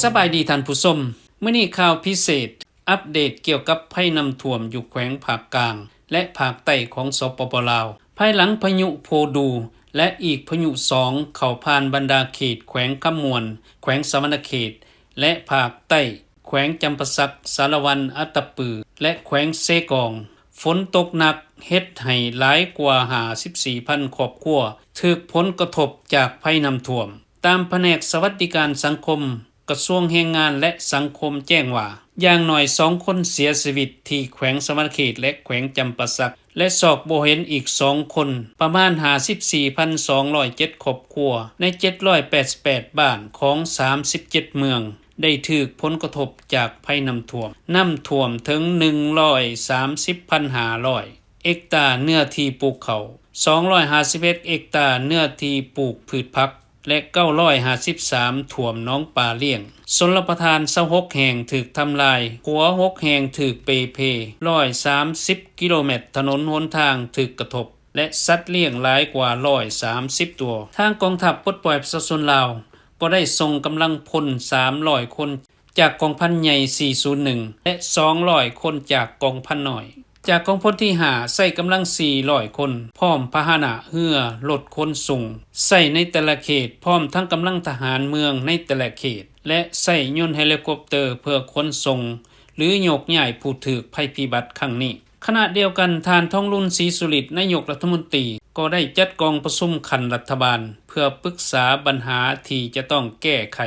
ສະບາຍດີທ່ານຜູ້ຊົມ, ມື້ນີ້ຂ່າວພິເສດ ອັບເດດກ່ຽວກັບໄພນ້ຳຖ້ວມຢູ່ແຂວງພາກກາງ ແລະ ພາກໃຕ້ຂອງ ສປປ ລາວ. ພາຍຫຼັງພາຍຸໂພດູ ແລະ ອີກພາຍຸສອງເຂົ້າຜ່ານບັນດາເຂດແຂວງຄຳມ່ວນ, ແຂວງສະຫວັນນະເຂດ ແລະ ພາກໃຕ້ ແຂວງຈຳປາສັກ, ສາລະວັນ, ອັດຕະປື ແລະ ແຂວງເຊກອງ, ຝົນຕົກໜັກເຮັດໃຫ້ຫຼາຍກວ່າຫ້າສິບສີ່ພັນຄອບຄົວຖືກຜົນກະທົບຈາກໄພນ້ຳຖ້ວມ. ຕາມພະແນກສະຫວັດດີການສັງຄົມ ກະຊວງແຮງງານ ແລະ ສັງຄົມແຈ້ງວ່າ ຢ່າງໜ້ອຍສອງຄົນເສຍຊີວິດທີ່ແຂວງສະຫວັນນະເຂດ ແລະ ແຂວງຈຳປາສັກ ແລະ ຊອກບໍ່ເຫັນອີກສອງຄົນ, ປະມານຫ້າສິບສີ່ພັນສອງຮ້ອຍເຈັດຄອບຄົວ ໃນເຈັດຮ້ອຍແປດສິບແປດບ້ານຂອງສາມສິບເຈັດເມືອງ ໄດ້ຖືກຜົນກະທົບຈາກໄພນ້ຳຖ້ວມ. ນ້ຳຖ້ວມເຖິງໜຶ່ງຮ້ອຍສາມສິບພັນຫ້າຮ້ອຍເອັກຕາເນື້ອທີ່ປູກເຂົ້າ, ສອງຮ້ອຍຫ້າສິບເອັດເອັກຕາເນື້ອທີ່ປູກພືດຜັກ ແລະ ເກົ້າຮ້ອຍຫ້າສິບສາມຖ້ວມໜອງປາລ້ຽງ. ຊົນລະປະທານຊາວຫົກແຫ່ງຖືກທຳລາຍ, ຂົວຫົກແຫ່ງຖືກເປ່ເພ, ຮ້ອຍສາມສິບກິໂລແມັດຖະໜົນຫົນທາງຖືກກະທົບ ແລະ ສັດລ້ຽງຫຼາຍກວ່າຮ້ອຍສາມສິບຕົວ. ທາງກອງທັບປົດປ່ອຍປະຊາຊົນລາວ ກໍໄດ້ສົ່ງກຳລັງພົນສາມຮ້ອຍຄົນ ຈາກກອງພັນໃຫຍ່ສີ່ສູນໜຶ່ງ ແລະ ສອງຮ້ອຍຄົນຈາກກອງພັນນ້ອຍ. ຈາກກອງພົນທີຫ້າ ໃຊ້ກຳລັງສີ່ຮ້ອຍຄົນ ພ້ອມພາຫະນະເຮືອ, ລົດຂົນສົ່ງ ໃຊ້ໃນແຕ່ລະເຂດ, ພ້ອມທັງກຳລັງທະຫານເມືອງໃນແຕ່ລະເຂດ ແລະ ໃຊ້ຍົນເຮລິຄອບເຕີເພື່ອຂົນສົ່ງ ຫຼື ໂຍກຍ້າຍຜູ້ຖືກໄພພິບັດຄັ້ງນີ້. ຂະນະດຽວກັນ, ທ່ານ ທອງລຸນ ສີສຸລິດ ນາຍົກລັດຖະມົນຕີ ກໍໄດ້ຈັດກອງປະຊຸມຂັ້ນລັດຖະບານ ເພື່ອປຶກສາບັນຫາທີ່ຈະຕ້ອງແກ້ໄຂ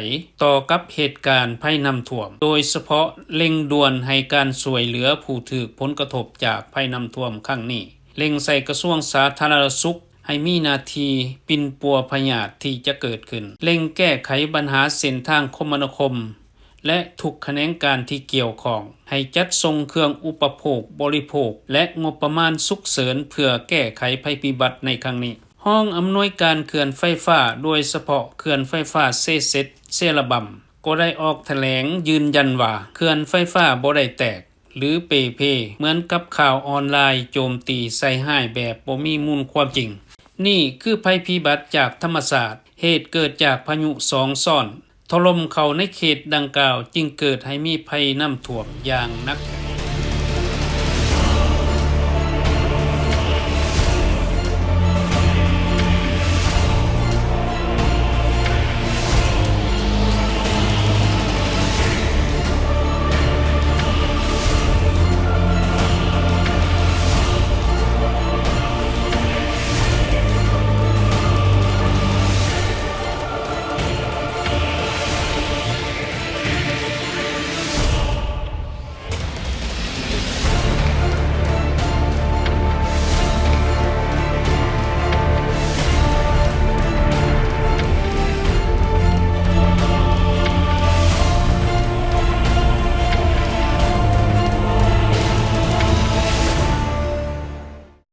ຕໍ່ກັບເຫດການໄພນ້ຳຖ້ວມ, ໂດຍສະເພາະເລັ່ງດ່ວນໃຫ້ການຊ່ວຍເຫຼືອຜູ້ຖືກຜົນກະທົບຈາກໄພນ້ຳຖ້ວມຄັ້ງນີ້, ເລັ່ງໃສ່ກະຊວງສາທາລະນະສຸກໃຫ້ມີໜ້າທີ່ປິ່ນປົວພະຍາດທີ່ຈະເກີດຂຶ້ນ, ເລັ່ງແກ້ໄຂບັນຫາເສັ້ນທາງຄົມມະນາຄົມ ແລະ ທຸກຂະແໜງການທີ່ກ່ຽວຂ້ອງ ໃຫ້ຈັດສົ່ງເຄື່ອງອຸປະໂພກບໍລິໂພກ ແລະ ງົບປະມານສຸກເສີນເພື່ອແກ້ໄຂໄພພິບັດໃນຄັ້ງນີ້. ຮອງອຳນວຍການເຂື່ອນໄຟຟ້າ ໂດຍສະເພາະເຂື່ອນໄຟຟ້າເຊເຊັດ ເຊລະບຳ ກໍໄດ້ອອກຖະແຫຼງຢືນຢັນວ່າ ເຂື່ອນໄຟຟ້າບໍ່ໄດ້ແຕກ ຫຼື ເປ່ເພ ເໝືອນກັບຂ່າວອອນລາຍໂຈມຕີໃສ່ຮ້າຍແບບບໍ່ມີມູນຄວາມຈິງ. ນີ້ຄືໄພພິບັດຈາກທຳມະຊາດ, ເຫດເກີດຈາກພາຍຸສອງຊ້ອນ ຖະຫຼົ່ມເຂົ້າໃນເຂດດັ່ງກ່າວ ຈຶ່ງເກີດໃຫ້ມີໄພນ້ຳຖ້ວມຢ່າງໜັກແຂ